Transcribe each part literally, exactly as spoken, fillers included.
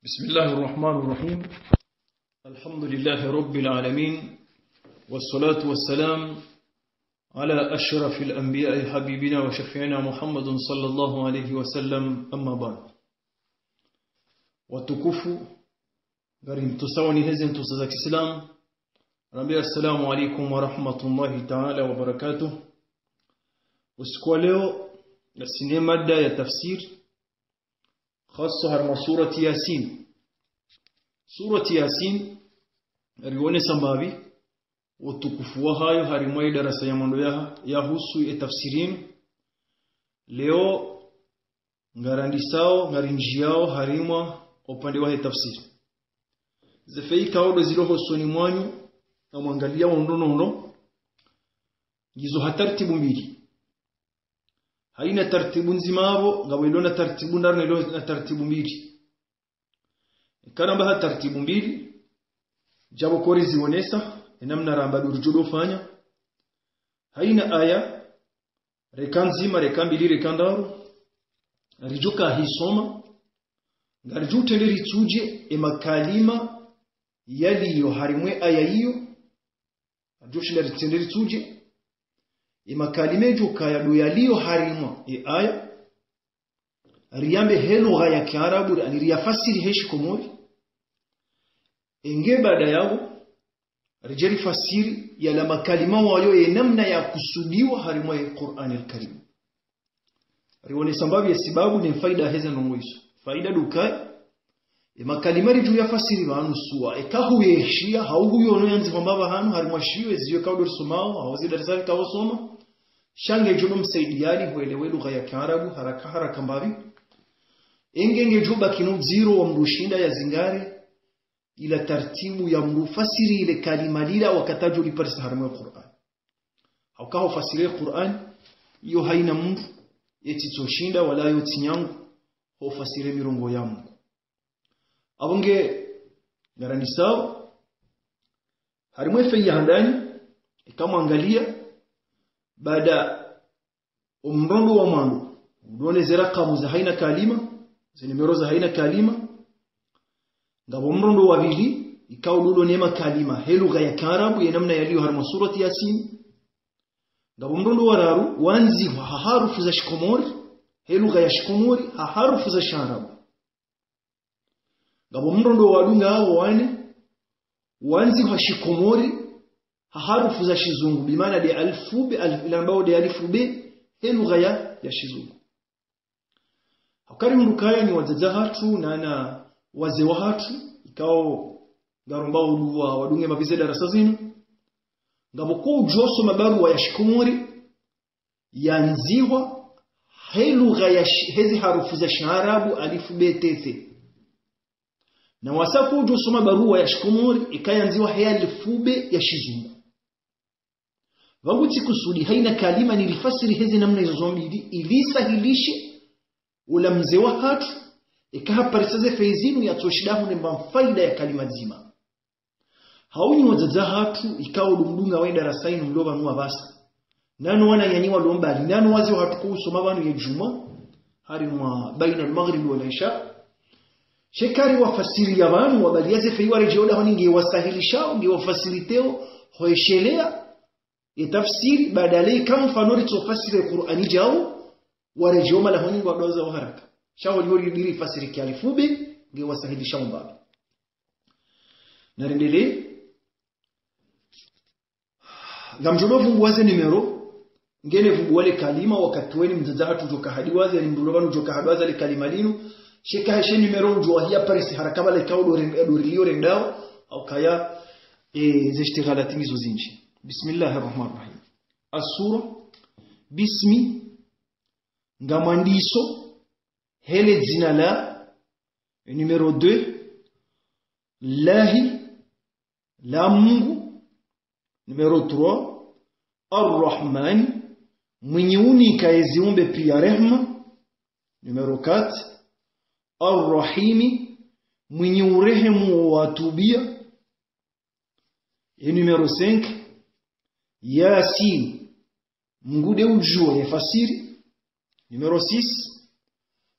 بسم الله الرحمن الرحيم. الحمد لله رب العالمين، والصلاة والسلام على أشرف الأنبياء حبيبنا وشفيعنا محمد صلى الله عليه وسلم، أما بعد. Watukufu, ngari mtusaoni heze ntusa za Kiislamu, rambi assalamu alaikum wa rahmatullahi ta'ala wa barakatuh. Usiku wa leo, ngasina mada ya tafsiri, khaswa harumwa surati Yasin. Surati Yasin, rionesa mbapvi utukufu wahayo harumwa ye darasa ya mwando ya, yahusu ye tafsiri inu. Leo, ngarandisao, ngarinjiao harumwa upande wahe tafsiri. Ze feuille ikao ndo zilo hosoni mwanyu, ngamwangalia ondro nondro, ngizo ha tartibu mbili. Haina tartibu ndzima apvo, ngapvo ilo na tartibu ndraru na ilo na tartibu mbili. Eka ramba ha tartibu mbili, djapvo ko rizionesa, ye namna ramba ndo ridjo ufanya. Haina aya, reka ndzima, reka mbili, reka ndraru, ridjo ka hisoma, ngaridjo utrende ritsudje ye makalima yaliyo harumwa ye aya iyo, ngaridjo shinda ritrende ritsudje ye makalima yedjo kaya ndo yaliyo harumwa ye aya, riyambe he lugha ya Kiarabu, yaani riyafasiri he Shikomori. Enge baada yapvo, ridje rifasiri yala makalima wayo ye namna yakusudiwa harumwa ye Qur'an al-Karim. Rionesa mbapvi ye sibabu ne faida heze ndrongoo izo. Faida ndo ukaya, ye makalima ridjo yafasiri pvanu suwa, eka huyeshiya, hau huyono yandzihwa mbapvi hanu, harumwa shiyo, eziyo ikao ndo risomao, hau ze darasa rikao soma. Sha ngedjo no msaidiyani huelewe lugha ya Kiarabu, haraka haraka mbapvi. Enge ngedjo baki no udziro wa mndru ushinda yazingare, ila tartibu ya mndru ufasiri ile kalima lila wakati adjo liparisa harumwa ye Qur'an. Hauka hufasiri ye Qur'an, iyo haina mndru, ye tsi tso shinda, wala yo tsi nyangu, hufasiri ye mirongoo ya Mungu. Apvo nge, ngarandisao, harumwa ye feuille ya handani, eka mwangalia, baada omrondo wa mwando, udone ze rakamu za haina kalima, ze nimero za haina kalima, ngapvo mrondo wa pvili, ikao ndo ulo ne makalima he lugha ya Kiarabu, ye namna yaliyo harumwa surati Yasin. Ngapvo mrondo wa raru, wandzihwa ha harufu za Shikomori, he lugha ya Shikomori, ha harufu za Shiarabu. Ngapvo mrondo wa dunga apvo wa nne, wandzihwa Shikomori, ha harufu za Shizungu, bimaana nde alifube, alif-, ilambao nde alifube, he lugha ya, ya Shizungu. Hauka ri mndru ukaya ni wadzadze hatru, na, na wazee wahatru, ikao ngarombao ndo wa, wadunge mbapvi ze darasa zinu. Ngapvo ko udjo soma barua ya Shikomori, yandzihwa he lugha ya shi-, hezi harufu za Shiarabu, alifube, tethe. Na wasa ko udjo soma barua ya Shikomori, ika yandzihwa he alifube ya Shizungu. Pvangu tsi kusudi haina kalima nilifasiri hezi namna izo zo mbili, ili isahilishe ula mze wahatru, eka haparisa ze feuille zinu, yatso shinda hunamba faida ya kalima dzima. Hau nyi wadzadze hatru, ikao ndo mdunga wa ye darasa inu mlo pvanu apvasa, nano wananyanyu walo mbali, nano wazee wahatru ko usoma pvanu ye djumwa, harumwa baina al-maghrib wal isha. Sha eka ri wafasiriya pvanu, wabaliya ze feuille waredjeo dahoni, nge wasahilishao, nge wafasiriteo, ho eshelea ye tafsiri, badala ika mfano ritso fasiri ye Qur'ani djao, waredjeo malahoni ngwadao zao haraka. Sha ho liyo ri-, ri-, rifasiri ki alifube, nge wasahilishao mbapvi. Narendelee. Ngamdjo ndo vumbuwa ze nimero, ngene vumbuwa le kalima, wakati weni mdzadze hatru djo kahadiwaza, ni mndru ulo pvanu djo kahadiwaza le kalima linu, sha eka heshe nimero udjo wahiya parisi haraka pvala ikao ndo ren-, ndo rilio rendao, hauka ya, e, ze shtighalati ngizo zindji. Bismillahir Rahmanir Rahim. Assura, bismi, ngamwandiso, he le dzina la, e, numéro deux, lahi, la Mungu, numéro trois, Ar-Rahmani, mwinyi unika ye ziumbe piya rehma, numéro quatre, Ar-Rahimi, mwinyi urehemu wo watubia, e numéro cinq, Yasin, Mungu nde udjuwa ye fasiri, numéro six,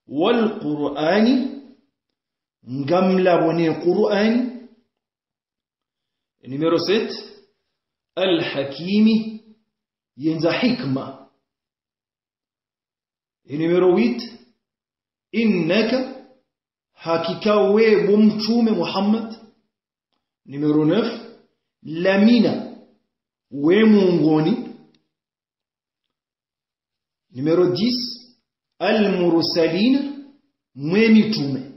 wal Qur'ani, ngamlapvo ne Qur'ani. Numéro sept, Al-Hakimi, yendza hikma. Numéro huit, innaka, hakika we bo mtrume Muhammad. Numéro neuf, lamina, we mongoni. Numéro dix, al-mursalina, mwe mitrume.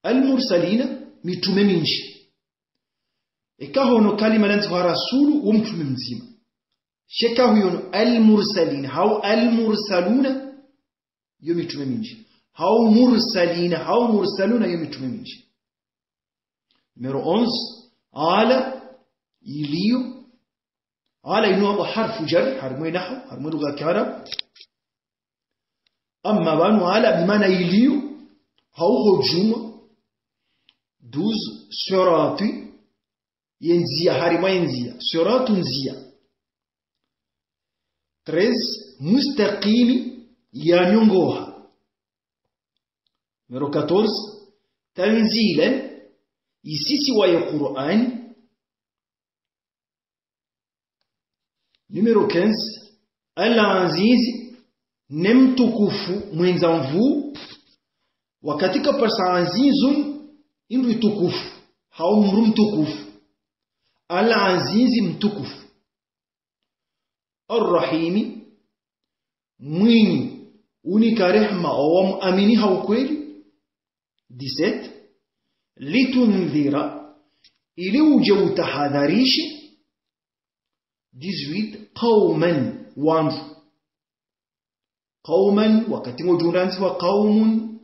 Al-mursalina, mitrume mindji. Eka hono kalima landzihwa rasulu, wo mtrume mdzima. Sha eka huyono al-mursalina, hau al-mursaluna, yo mitrume mindji. Hau mursalina, hau mursaluna, yo mitrume mindji. Numéro onze, ala, iliyo. Ala inu hamba harfu jar, harimwa nahwu, harimwa lugha ya Kiarabu. Amma pvanu ala bimaana iliyo, hau hodjumwa. Douze, sirati, yendziya, harimwa yendziya. Siratu ndziya. Treize, mustaqimi, yanyongoha. Numéro quatorze, tanzilan, isisiwa ye Qur'ani. Numéro quinze, al-azizi, ne mtukufu, mwendza nvuu. Wakati kaparisa azizun, indru itukufu, hau mndru mtukufu. Al-azizi mtukufu. Ar-Rahimi, mwinyi unika rehma owamuamini ha ukweli. Dix-sept, litundhira, ili udje utahadharishe. Dix-huit, qauman, wandru. Qauman, wakati ngodjo undandziwa qaumun.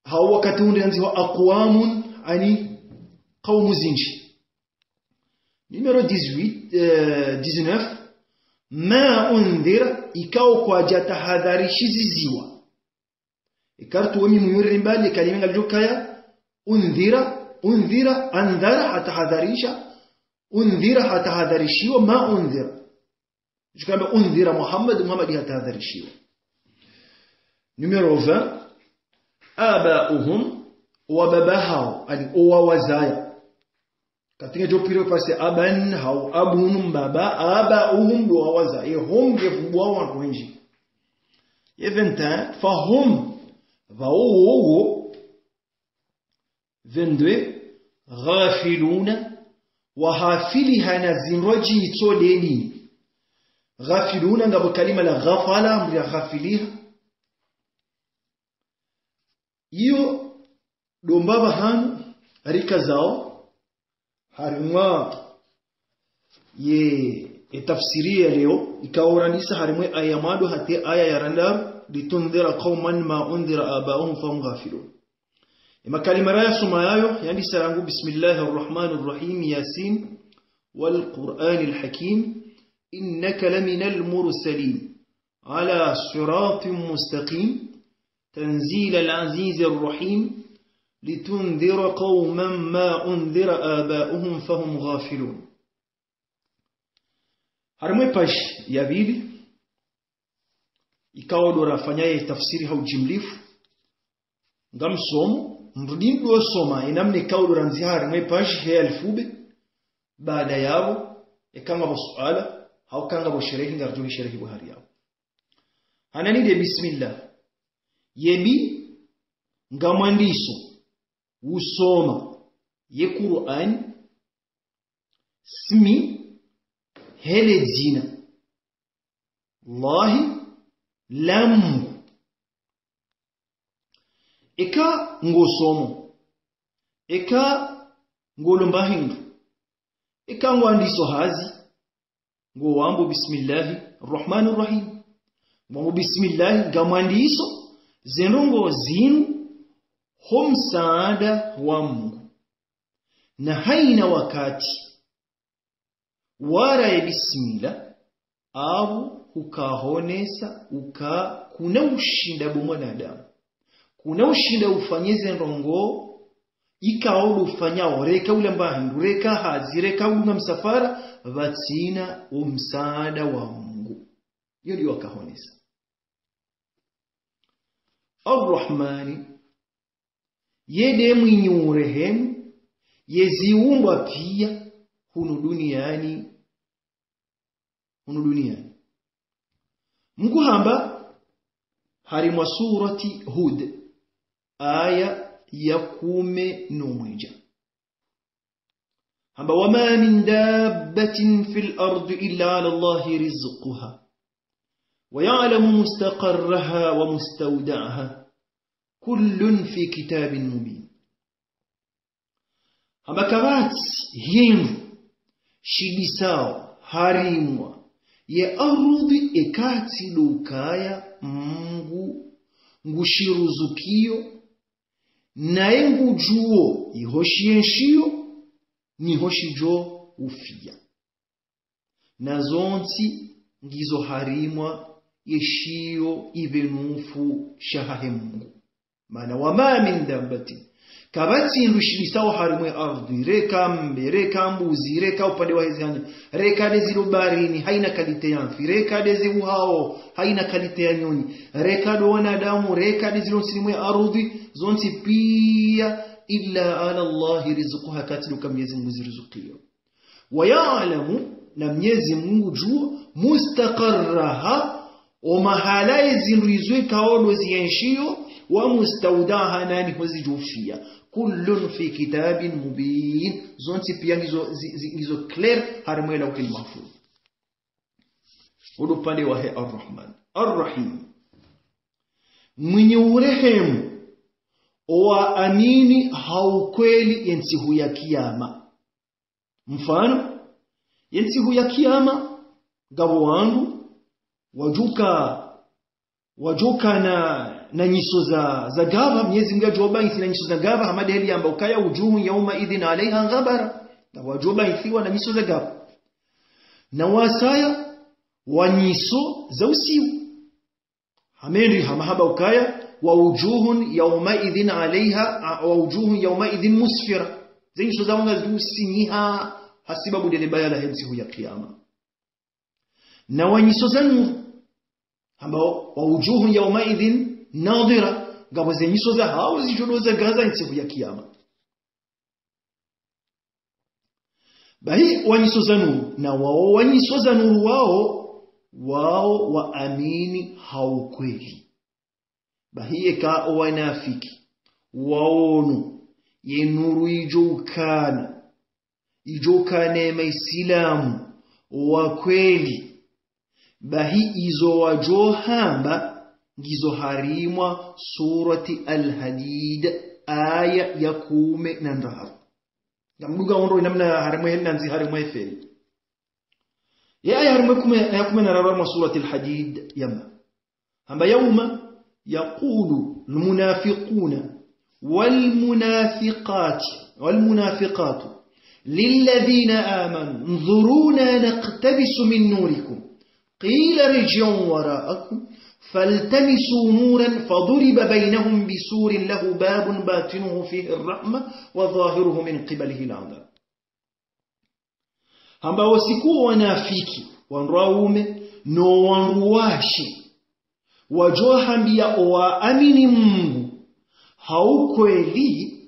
Hau wakati undandziwa aqwamun, ani qaumu zindji. Numéro dix-huit, euh, dix-neuf, ma undhira, ikao kwadja tahadharishiziwa. Ikartu wemi muyuri mbali, kalima ngalidjo kaya, undhira, undhira, andhara, hatahadharisha, undhira, hatahadharishiwa, ma undhira. Djukamba undhira Muhammad, Muhammad hatahadharishiwa. Numéro vingt, abauhum, wa baba hao, ani owa wazaya. Katinge djo piro pase aban hau abun mbaba, abauhum ndo wawazaya. E hum nge vumbwa wandru wendji. Ye vingt et un, fahum, pvao wowo, vingt-deux, ghafiluna, wahafiliha na zindru djitso leli. Ghafiluna ngapvo kalima la ghafala, mri ya ghafiliha. Iyo ndo mbapvi hanu rikazao, harimwa ye, ye tafsiri ya leo, ikao urandisa harimwa aya mwando hata aya ya randaru, litundhira qauman ma undhira abauhum fahum ghafilun. Ema kalima raya soma yayo, yandisa rangu, بسم الله الرحمن الرحيم، ياسين، والقرآن الحكيم، إنك لمن المرسلين، على صراط مستقيم، تنزيل العزيز الرحيم، لتنذر قوما ما أنذر آباؤهم فهم غافلون. Harimwa ye page ya pvili, ikao ndo rafanya ye tafsiri ha ujimlifu, ngamsomo, mrudi ndo soma, ye namna ikao ndo randziha harimwa ye page he alfube, baada yapvo, eka ngapvo suala, hau eka ngapvo sherehi, ngaridjo sherehi pvo hari yapvo. Hanani nde bismillah. Ye bi, ngamwandiso, usoma, ye Qur'an, smi, hele dzina. Allahi, la Mungu. Eka ngosomo. Eka ngolomba hindru. Eka ngwandiso hazi. Ngowambo bismillahi rahmani rahim. Ngwambo bismillahi, ngamwandiso, ze ndrongoo zinu, ho msaada wa Mungu. Na haina wakati, wara ye bismillah, apvo hukahonesa uka kuna ushinda bo mwanadamu. Kuna ushinda ufanye ze ndrongoo, ikao ndo ufanyao, reka ulamba hindru, reka hazi, reka udunga msafara, pvatsina wo msaada wa Mungu. Iyo ndiyo wakahonesa. Ar-Rahmani, ye nde mwinyi urehemu, ye ziumbwa pia hunu duniani, hunu duniani. Mngu hamba harimwa surati Hud, aya ya kume no mwedja. Hamba: وما من دابة في الأرض إلا على الله رزقها ويعلم مستقرها ومستودعها كل في كتاب مبين. Hamba kapvatsi hindru shidisao harimwa ye ardhwi eka tsi ndo ukaya Mngu ngushiruzukio, naye ngujuo iho shienshio, niho shijo ufia. Na zontsi ngizo harimwa ye shio ipvenufu shahahe Mngu. Mana: وما من دابة. Kapvatsi hindru shidisao harimwa ye ardhwi, reka mbe, reka mbuzi, reka upande wa hezi hanya, reka nde zilo baharini, haina kalite ya mfi, reka nde ze uhao, haina kalite ya nyonyi, reka ndo wanadamu, reka nde zilo ntsini mwe ardhwi, zontsi pia, إلا على الله رزقها, katsi ndo uka Mnyezi Mngu zirizukio. ويعلم, na Mnyezi Mngu ngujuo, مستقرها, o mahala ye zindru izo ikao ndo zienshio, ومستودعها, na niho zijo ufia. كل في كتاب مبين. Zontsi pia ngizo, zi-, zi-, ngizo clair harimwa ye Lauhil Mahfudh. Undo upande wahe Ar-Rahman. Ar-Rahim. Mwinyi urehemu, owaamini ha ukweli ye ntsihu ya kiyama. Mfano, ye ntsihu ya kiyama, ngapvo wandru wajo uka, wajo uka na, na nyiso za, za gapva, Mnyezi Mngu ajo wabainthi na nyiso za gapva, hama nde heli yamba ukaya: وجوه يومئذ عليها غبرة. Na wajo wabainthiwa na nyiso za gapva. Na wasaya wa nyiso za usiu. Hama ndi hama hamba ukaya: ووجوه يومئذ عليها، ووجوه يومئذ مسفرة. Ze nyiso zao ngazijo usinyiha hasibabu nde le baya lahe ntsihu ya kiyama. Na wa nyiso za nuru, hamba: ووجوه يومئذ ناضرة. Ngapvo ze nyiso zahao zijo ndo zagaza ntsihu ya kiyama. Bahi wa nyiso za nuru, na wao wa nyiso za nuru wao, wao waamini ha ukweli. Bahi eka owanafiki waono ye nuru ijo ukana, ijo ukana ye maisilamu wa kweli, bahi izo wajo hamba ngizo harimwa surati Al-Hadid, aya ya kume na ndraru. Ngamdunga ondro inamna harimwa ye nandzi harimwa ye feli. Ye aya harimwa kume, ya kume na ndraru harimwa surati Al-Hadid yamba. Hamba: يوم يقول المنافقون والمنافقات، والمنافقات للذين آمنوا انظرونا نقتبس من نوركم قيل ارجعوا وراءكم فالتمسوا نورا فضرب بينهم بسور له باب باطنه فيه الرحمة وظاهره من قبله العذاب. Hamba wo usiku wo wanafiki, wandru waume no wandru washe, wajo hambia owaamini Mngu ha ukweli,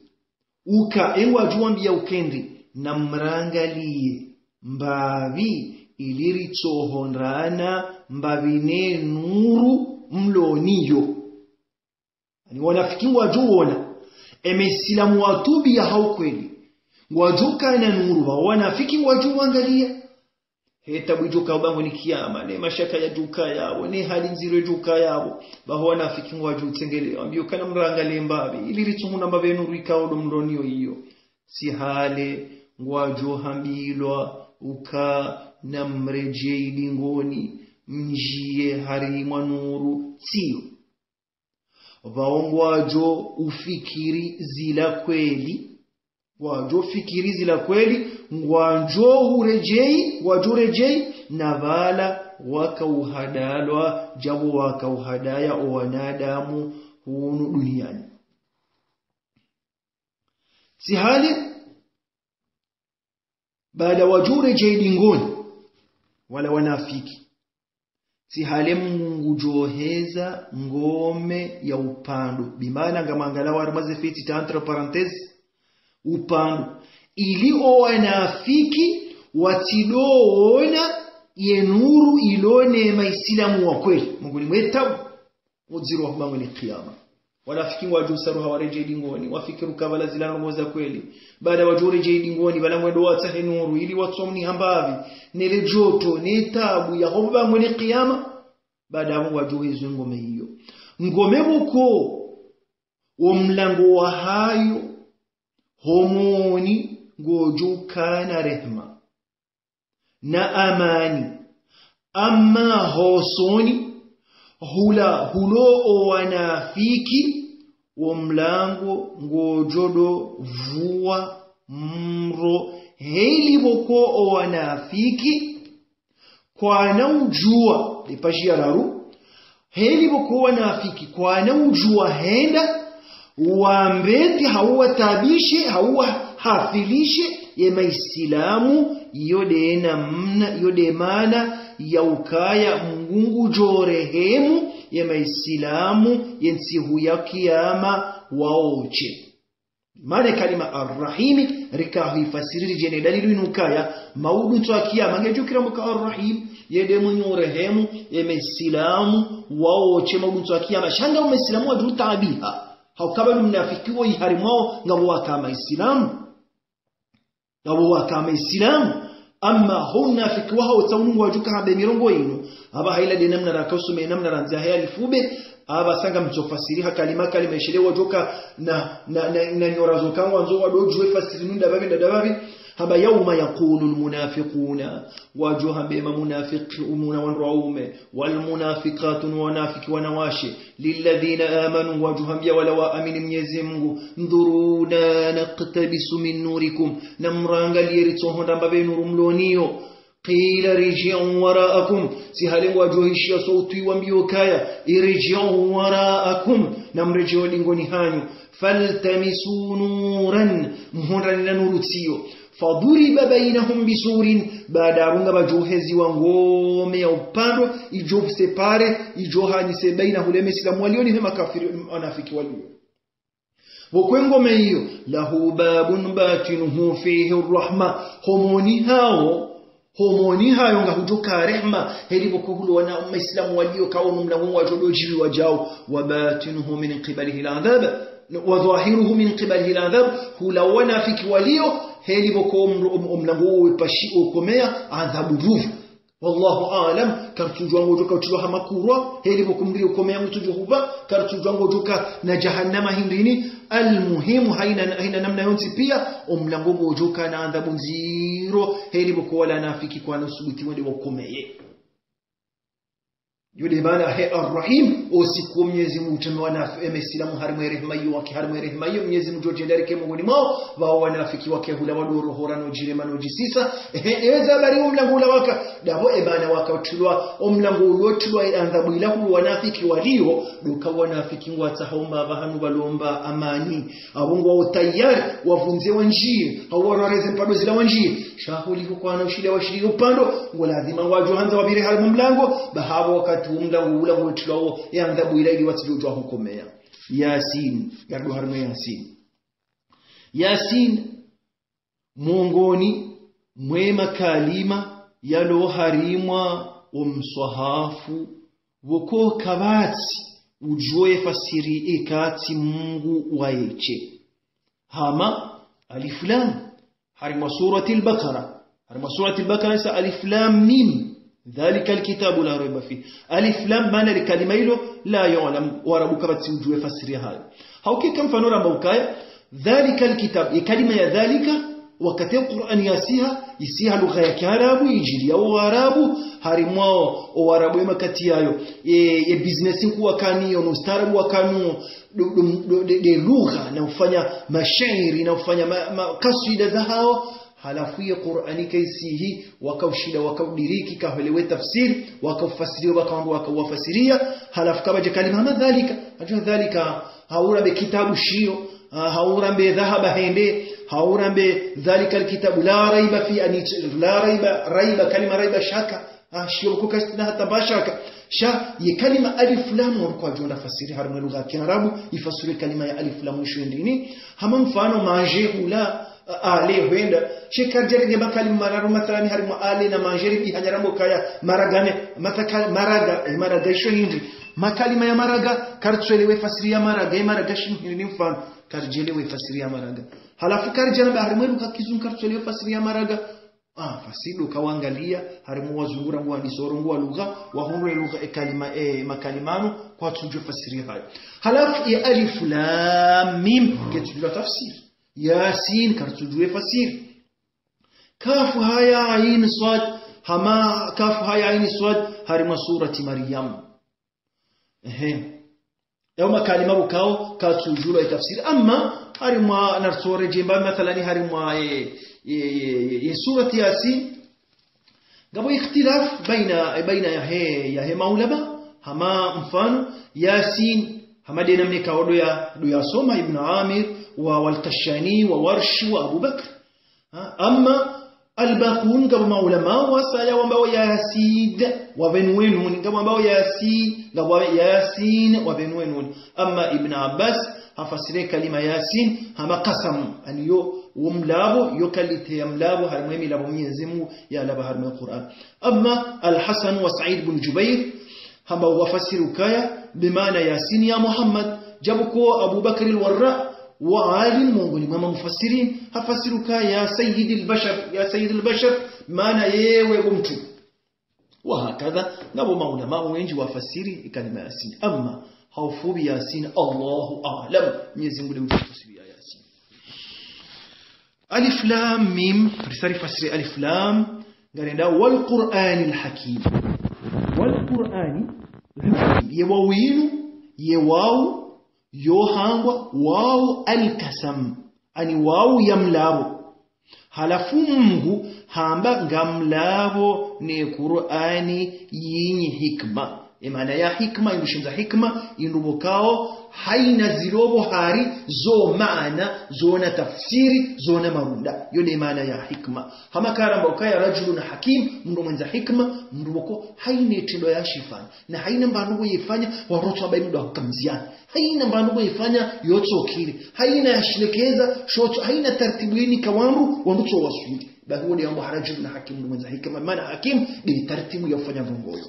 uka, e ngwajo wambia uka endi, namrangaliye mbapvi ili ritsohondrana mbapvi ne nuru mlo nayo. Ani wanafiki ngwajo wona ye maisilamu watubia ha ukweli, ngwajo ukana nuru, pvao wanafiki ngwajo wangalia. He tabu ijo ukao bangweni kiyama, ne mashaka yajo ukaya yapvo, ne hali ndziro ijo ukaya yapvo, pvao wanafiki ngwajo utsengelea, wambia uka namrangaliye mbapvi ili ritsohundra mbapvi ye nuru ikao ndo mlo nayo iyo. Tsi hale ngwajo hambilwa uka namredjei dingoni, mnjiye harimwa nuru, tsiyo. Pvao ngwajo ufikiri zila kweli, ngwajo fikiri zila kweli, ngwajo uredjei, ngwajo uredjei, na pvala waka uhadalwa, djapvo waka uhadaya owanadamu hunu duniani. Tsi hale, baada wajo uredjei dingoni, wala wanafiki, Tsi hale Mngu ngudjoheza ngome ya upando. Bimaana ngamwangalao harimwa ze feti ta entre parenthèses, upando. Ili owanafiki watsidoona ye nuru ilo ne maisilamu wa kweli. Mongoni mwe tabu, udziro wa hubangwe ne kiyama. Wanafiki ngwadjo usaruha waredjei dingoni, wafikiri uka pvala zila ndrongo za kweli. Baada wadjo uredjei dingoni, pvala ngwendo watsahe nuru, ili watsomni hambapvi, ne le djoto, ne tabu, ya hubangwe ne kiyama. Baada apvo ngwadjo uhezwe ngome iyo. Ngome pvoko, wo mlango wahayo, homoni ngodjo ukana rehema na amani. Amma hosoni, hula, hulo owanafiki, wo mlango ngodjo do vuwa mro. Heli pvoko owanafiki, kwana udjuwa, le paji ya raru, heli pvoko wanafiki, kwana udjuwa henda, wambete hau watabishe, hau wahafilishe, ye maisilamu, iyo de namna, iyo de maana ya ukaya Mngu ngudjo rehemu, ye maisilamu, ye ntsihu ya kiyama, waoche. Maana kalima Arrahimi, rika huifasiri ridjene dalili inu ukaya, maudu ntsu ya kiyama, ngedjo kira mbuka Arrahim, ye de mwenye urehemu, ye maisilamu, waoche maudu ntsu ya kiyama, sha nga maisilamu wadjo utaabiha. Hauka pvanu mnafiki wo iharimwao, ngapvo waka maisilamu. Ngapvo waka maisilamu. Amma ho unafiki wahawo tsa unu ngwadjo uka hambe mirongo inu. Apvaha ila de namna raka usome namna randzi ya haya alifube. Apvasa ngamdjo fasiri ha kalima kalima ishele wadjo uka na, na, na, na nyora zo ka ngwandzo wado udjuwe fasiri nunda pvapvi nda pvapvi. Hamba يوم يقول المنافقون. Ngwadjo hambe mamunafiki umuna wandru waume. والمنافقات no wanafiki wanawashe. للذين آمنوا, ngwadjo hambia wala waamini Mnyezi Mngu, انظرونا نقتبس من نوركم, namrangaliye ritsohonda mbapvi nuru mloniyo. قيل ارجعوا وراءكم, tsi hale ngwadjo hishiya sauti iwambiyo ukaya, ارجعوا وراءكم, namredjei dingoni hanyu. فالتمسوا نورا, mhondrane na nuru tsiyo. فضرب بينهم بسور, baada apvo ngapvadjo uheziwa ngome ya upando, idjo usépare, idjo hanyise baina hule maisilamu waliyo ni he makafiri wanafiki waliyo. Pvoko ye ngome iyo, له باب باطنه فيه الرحمة, homoni hawo, homoni hayo ngahudjo ka rehema, heli pvoko hulo wana maisilamu waliyo kawo no mlango ngwadjo do djiwi wadjao, وباطنه من قبله العذاب, وظاهره من قبله العذاب, hula wanafiki waliyo, heli pvoko omro-, om-, omlango wo wepashi okomeya, adhabu ndruvu. والله أعلم, karitsudjuwa ngodjo uka utrilwa ha makurwa, heli pvoko mri okomeya ngutsudjo hupva, karitsudjuwa ngodjo uka na jahannama hindrini, almuhimu haina, haina namna yontsi pia, omlango ngodjo uka na adhabu ndziro, heli pvoko wala wanafiki kwana usubuti wende wakomeye. Yo de maana he Arrahim, o siku Mnyezi Mngu utreme wana, e, maisilamu harimwa ye rehema iyo, wake harimwa ye rehema iyo, Mnyezi Mngu udjo djenda rike mongoni mwao, pvao wanafiki wake hula wado rohora no djirema no djisisa, ehe, eza habari omlango ula waka, dapvo e maana waka utrilwa, omlango ulo utrilwa, e, adhabu ila hulu wanafiki waliyo, doka wanafiki ngwatsaho mba pvahanu pvalomba amani. Apvo ngwao tayari, wavundze wandjiye, hau warwareze mpado zila wandjiye. Sha huli hukwana ushile washili upando, ngo lazima ngwadjo handza wapvire harimwa mlango, baha apvo wakati wo mlango ula ngotrilwao, ye adhabu ila ili watsidjo djuwa hukomeya. Yasin, yardo harimwa Yasin. Yasin, mongoni mwe makalima yalo harimwa wo mswahafu, pvoko kapvatsi udjuwa ye fasiri eka tsi Mngu waye tse. Hama, Alif Lam, harimwa Suratil Bakara. Harimwa Suratil Bakara isa Alif Lam Mim. ذلك الكتاب لا ريب فيه. Alif Lam, maana le kalima ilo, la yu'lam, Warabu kapvatsi udjuwa ye fasiri yahayo. Hauka eka mfano ramba ukaya, ذلك الكتاب, ye kalima ya dhalika, wakati Qur'an yasiha, isiha lugha ya Kiarabu, idjiliya o Warabu, harimwa o Warabu ye makati yayo, ye, ye business nkuu wakaniyo, no ustaarabu wakanuwo, do, do, do, de, de lugha, na ufanya mashairi, na ufanya ma, ma, kaswida zahao, halafu ye Qur'ani kaisihi, waka ushinda, waka udiriki, kahwelewa ye tafsiri, waka ufasiriya, waka wandru, waka uwafasiriya, halafu kapvadja kalima hama dhalika, hadja dhalika, hau rambe kitabu shiyo, ah, hau rambe dhahaba hende, hau rambe ذلك الكتاب لا ريب فيه, ani, la raiba, raiba, kalima raiba shaka, ah, shiyo pvoko kasina hata mba shaka. Sha ye kalima alif lam, wandru kwadjo nda fasiri harimwa ye lugha ya kiarabu, ifasiri ye kalima ya alif lam isho ndrini. Hama mfano, manger, hula, a-, aller, hwenda. Sha karidjarenga makalima mararu, mathalani, harimwa aller na manger, ribihanya rambe ukaya maraga ne, mataka-, maraga, eh, maraga isho hindri. Makalima ya maraga, karitsuelewa ye fasiri ya maraga, ye maraga shinu hindri, mfano. Karidjaelewa ye fasiri ya maraga. Halafu karidjaramba harimwa ye lugha ya kizungu, karitsuelewa ye fasiri ya maraga. Ah, fasiri ndo uka wangalia, harimwa wazungu rangu wandisa urongoa lugha, wahundru ye lugha ye kalima, eh, makalima yanu, kwatsudjuwa ye fasiri hayo. Halafu ye alif lam mim, ketsudjuwa tafsiri. Yasin, karitsudjuwa ye fasiri. Kaf ha ya ain sad, hama kaf ha ya ain sad, harimwa surati Maryam. Ehe. Yawo makalima pvo kawo katsudjuwa ye tafsiri. Amma harimwa, naritsoredjee mba mathalani harimwa ye, ye, ye, ye, ye surati Yasin, ngapvo ikhtilaf baina, baina yahe, yahe maulama, hama mfano, Yasin, hama nde namna ikao ndo ya, ndo yasoma Ibn Amir, wa, wal Kashani, wa Warshi, wa Abu Bakr. Ha, amma al-baqun, ngapvo maulama wasaya wambao Yasid, wapvenuwe nuni, ngapvo wambao Yasi-, ngapvo Yasin, wapvenuwe nuni. Amma Ibn Abbas, hafasiri ye kalima Yasin, hama qasam, yaani yo, wo mlapvo, yo qualité ya mlapvo, harimwa ye milapvo Mwenyezi Mungu yalapva harimwa ye Qur'an. Amma Al-Hasan wa Sa'id bin Jubair, hamba wafasiri ukaya, bimaana Yasin ya Muhammad, djabu ko Abu Bakr al-Warra, wa alim mongoni mwa mamufassirin, hafasiri ukaya ya Sayyid al-Bashar, ya Sayyid al-Bashar, maana yewe bo mtrume. Wa hakadha, ngapvo maulama wendji wafasiri ye kalima Yasin. Amma, ha ufupvi Yasin, Allahu a'lam, Mwenyezi Mungu nde udjuwa tafsiri ya Yasin. Alif lam mim, risa rifasiri alif lam, ngarenda wal Qur'anil Hakim. Wal Qur'ani, ye wawu yinu, ye wawu, yo hambwa, wawu al-qasam. Yaani wawu ya mlapvo. Halafu Mungu hamba ngamlapvo ne Qur'ani yinyi hikma. Ye maana ya hikma, yindru shindza hikma, yindru pvo kawo, hayina zilopvo hari, zo maana, zona tafsiri, zona marunda. Yo nde maana ya hikma. Hama karamba ukaya rajulun hakim, mndru mwendza hikma, mndru pvoko, hayina itrendo yashifanya. Na hayina mbandru pvo yefanya, wandru tso amba yinu ndo hukamziana. Hayina mbandru pvo yefanya, yotso kiri. Hayina yashilekeza, shotso, hayina tartibu yini ka wandru, wandru tso waswili. Bahi wo nde yambwa ha rajulun hakim, mndru mwendza hikma, maana hakim, nde tartibu ya ufanya ndrongo yo.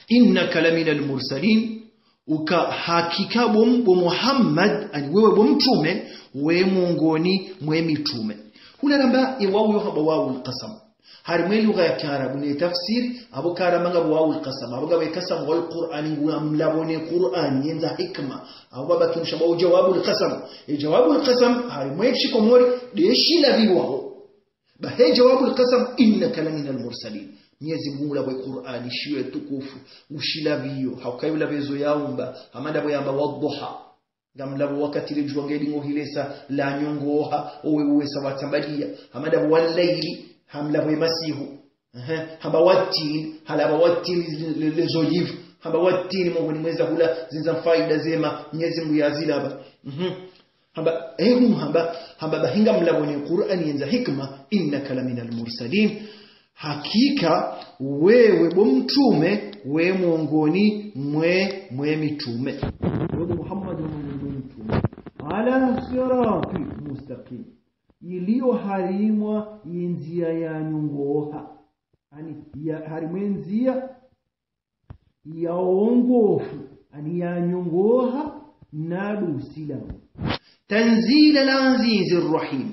Innaka laminal mursalin, uka hakika bo, bo Muhammad, yaani wewe bo mtrume, we mongoni mwe mitrume. Hula ramba ye wawu yo hambwa wawul qasam. Harimwa ye lugha ya kiarabu ne tafsiri, apvo karamba ngapvo wawul qasam, apvo ngapvo ye qasam wayo Qur'ani ngu ya mlapvo ne Qur'ani yendza hikma, apvo pvapvo kinusha pvwa jawabul qasam. Ye jawabul qasam, harimwa ye shikomori, nde shilapviwao. Bahi ye jawabul qasam, innaka laminal mursalin. Mwenyezi Mungu ngulapvo ye Qur'ani, shiyo ye tukufu, ngushilapviyo, ha ukaya ulapva ezo yaumba, hama ndapvo yamba wadduha. Ngamlapvo wakati le djuwa ngeli ngo hilesa la nyongoha, owe uwesa watsambaliya. Hama ndapvo wal layli, hamlapvo ye masihu. Ehe, hamba wattini, halapva wattini le, le, le zoyivu. Hamba wattini mongoni mweza hula zindza faida zema, Mwenyezi Mungu yazilapva. Mhm. Hamba, ehu, hamba, hamba bahi ngamlapvo ne Qur'ani yendza hikma, innaka laminal mursalin. Hakika, wewe bo mtrume, we mongoni mwe, mwe mitrume. Wewe Muhammad we mongoni mwe mitrume. Ala sirati mustaqim. Iliyo harimwa ye ndzia ya nyongoha. Yaani, ya, harimwa ye ndzia ya uongofu, yaani ya nyongoha, na ndo Usilamu. Tanzila al-azizir rahim.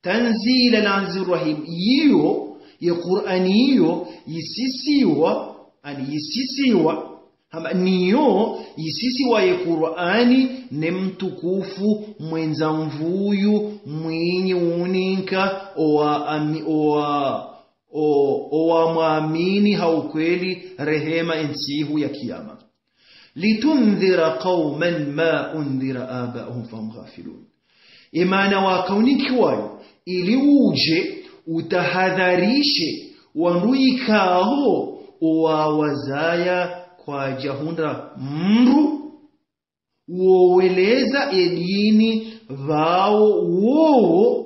Tanzila al-azizir rahim. Iyo, ye Qur'ani iyo, yisisiwa, yaani yisisiwa. Hamba niyo, yisisiwa ye Qur'ani, ne mtukufu, mwendza nvuu, mwinyi uninka, owa ami-, owa o, owamwamini ha ukweli, rehema ye ntsihu ya kiyama. Litundhira qauman ma undhira abauhum fahum ghafilun. Ye maana waka unikiwayo, ili udje, utahadharishe, wandru ikao, owawazaya kwadjahundra mndru, woweleza ye dini pvao wowo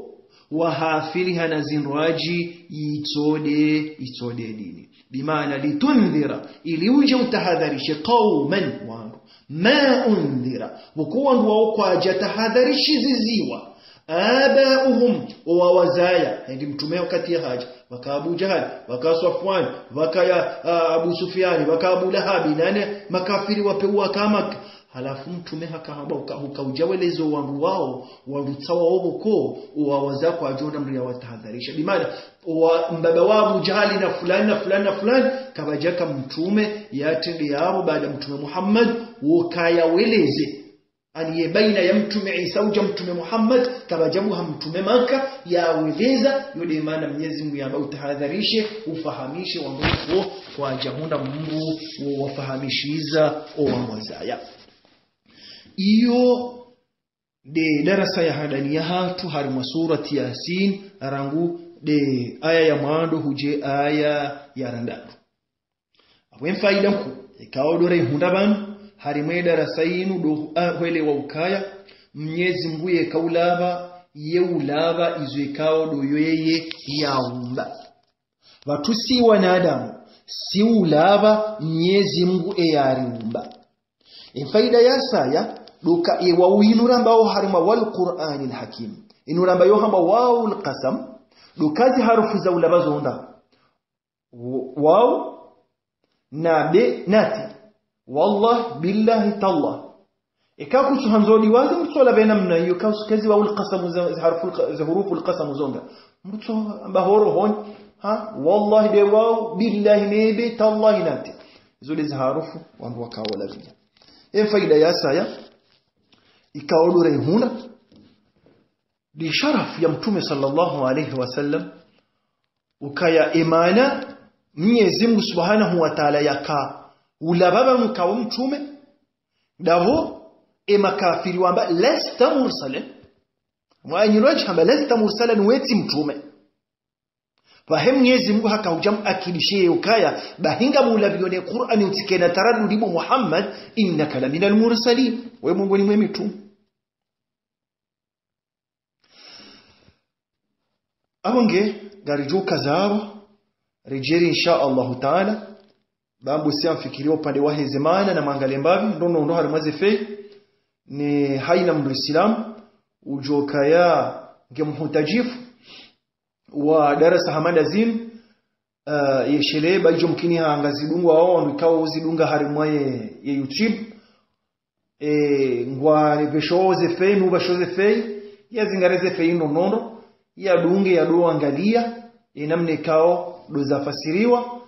wahafiliha na zindrwadji itsode, itsode dini. Bimaana, litundhira, ili udje utahadharishe, qauman, wandru, ma undhira, pvoko wandru wawo kwadja tahadharishiziwa, abauhum, owawazaya, hende mtrume wakati yahadja, pvaka Abu Jahali, pvaka Swafwani, pvaka ya, a, Abu Sufyani, pvaka Abu Lahabi, nane makafiri wapvewu waka Makka. Halafu mtrume hakahamba uka, uka udja weleze owandru wawo, wandru tsawa opvoko, owawazaya kwadjo ona mndru yawatahadharisha. Bimaana, owa, mbaba wa Abu Jahali na fulani na fulani na fulani, kapvadjaka mtrume yatrende yapvo baada mtrume Muhammad, wo kaya weleze. Ani ye baina ya mtrume Isa udja mtrume Muhammad, kapvadja buha mtrume Makka, yaweleza, yo nde maana Mnyezi Mungu yamba utahadharishe, ufahamishe wandru pvoko kwadja hundra mndru wo wafahamishiza owawazaya. Iyo nde darasa ya handani yahatru harimwa surati Yasin, rangu nde aya ya mwando hudje aya ya randraru. Apvo ye faida nkuu ikao ndo rayihundra pvanu harimwa ye darasa yinu ndo, a, hwelewa ukaya Mnyezi Mungu yeka ulapva, ye ulapva izo ikao ndo yo yeye yaumba. Pvatsu si wanadamu, si ulapva Mnyezi Mungu eyariumba. Ye faida ya saya, ndo uka ye wawu yinu rambao harimwa wal Qur'anil Hakim, yinu rambao hamba wawul qasam, ndo uka zi harufu za ulapva zo nda w-, wawu, na be, na ti. Wallah, billahi, tallah. Eka kutsu handzo ndiwaze mtsola pvena mna iyo, ka usuke zi wawul qasamu za, za haruful qa-, za huruful qasamu zo nda. Mtso amba ho rohoni, ha, wallahi nde wawu, billahi ne be, tallahi na ti. Zo nde zi harufu wandru wakao lapviya. Ye faida ya saya, ikao ndo rayihundra, ndi sharafu ya mtrume swallallahu alayhi wa sallam, ukaya ye maana Mnyezi Mungu subhanahu wa taala yaka ulapva pvanu kawo mtrume, ndapvo ye makafiri wamba, lasta mursalan. Mwa nyiro hamba, lasta mursalan, we tsi mtrume. Pvahe Mnyezi Mungu haka udja mwakidishe ukaya, bahi ngamulapviyo ne Qur'ani utsikena taradudi bo Muhammad, innaka laminal mursalin. We mongoni mwe mitrume. Apvo nge, ngaridjo ukaza apvo, ridjeri insha Allahu taala, bambu si amfikiri upande wa heze maana na mwangalie mbapvi, ndo ndo ndo harimwa ze feuille, ne hayina mndru Islamu, udjo kaya nge muhutajifu wa darasa hama nda zinu, eh, yeshelee, ba idjo mkini ha ngazidungao, wandru ikao uzidunga harimwa ye, ye YouTube. E, ngwa pvesho ze feuille, nu pvasho ze feuille, yazingare ze feuille ndo ndo ndo, yadunge, yado angalia ye namna ikao ndo zafasiriwa,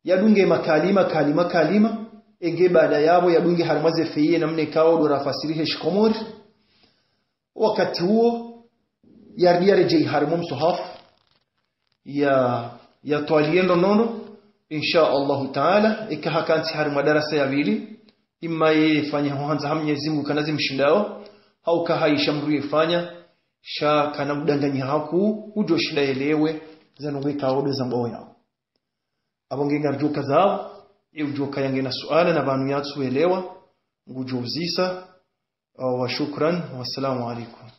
yadunge makalima, kalima, kalima, e nge baada yapvo yadunge harimwa ze feuille ye namna ikao ndo rafasiri he shikomori. Wakati uwo, yarudi yaredjei harimwa msuhafu, ya, yatwaliye ndo ndo ndo, insha Allahu taala, eka hakantsi harimwa darasa ya pvili, imma ye fanya ho handza ha Mnyezi Mungu kana zimshindao, hau ka hayisha mndru yefanya, sha kana mdanganyi haku, udjo shinda yelewe, za ndrongoo ikao ndo zambwao yao. Apvo nge ngaridjo ukaza apvo, ye udjo kaya ngena suala na pvanu yatsu elewa, ngudjo uzisa, wa shukran, wassalamu alaikum.